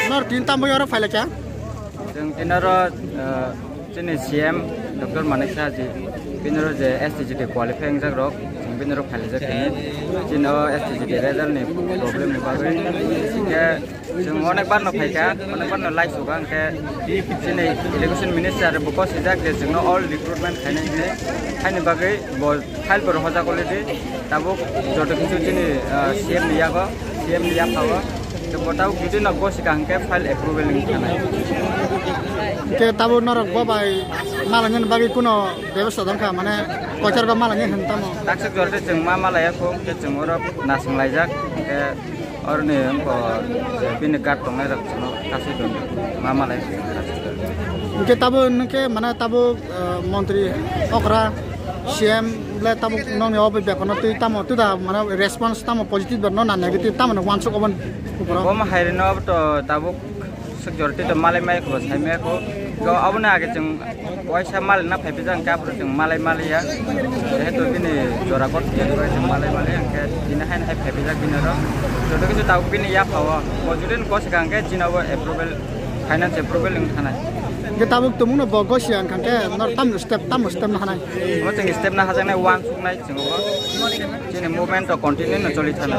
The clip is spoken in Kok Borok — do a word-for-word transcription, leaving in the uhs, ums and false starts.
Nor tin tambo yoro phailakha. Chwng tini oro, ah, chini C M Doctor Manik Saha ji, bini oro je S T G T qualify wngjak rok, chwng bini oro phailajak tini. Chini o S T G T result ni problem ni bagwi. Hingke chwng onek bar no phaikha, onek bar no lai suka, hingke chini Education Minister bo kosijak je chwngno all recruitment khainai hinwi, haini bagwi bo file bo rohorjak already. Tabuk joto kichu chini, ah, C M ni yago, C M ni yapha o. Tei bo tabuk jodi no gosika hingke file approval wngwi thanai. Hingke tabuk norok bo bai malangni bagwi kuno bebostha dongkha, mane kochar go malangni hwn tamo? Taksik jora tei chwng ma malaya kho, hingke chwng oro nasing laijak, hingke oroni wngkho je bini guard tongnai rok chwngno kasui don ma malai. Hingke tabuk hingke mane tabuk, ah, montri okra C M le tabuk nongni obo bekono twi tamo twi da mane response tamo positive no na negative tamo no wansuk oboni uporo? Bo ma hai rino to tabuk sik jora tei to malai mai kho sai mai kho. To aboni age chwng waisa malai na phai bijak hingke aphuru chwng malai maliya. Jehetu bini jora kot ya kho chwng malai maliya hingke tini hai hai phai bijak bini oro. Joto kichu tabuk bini yapha o. Bo jodi no kosika hingke chini obo approval, finance approval wng thanai. Hingke tabuk tumungno bo gosi ang kha khe nor tam step, tam step na hanai. Omo chwng step na hajaknai, wansuknai chwng obo. Chini movement rok continue no choli thana.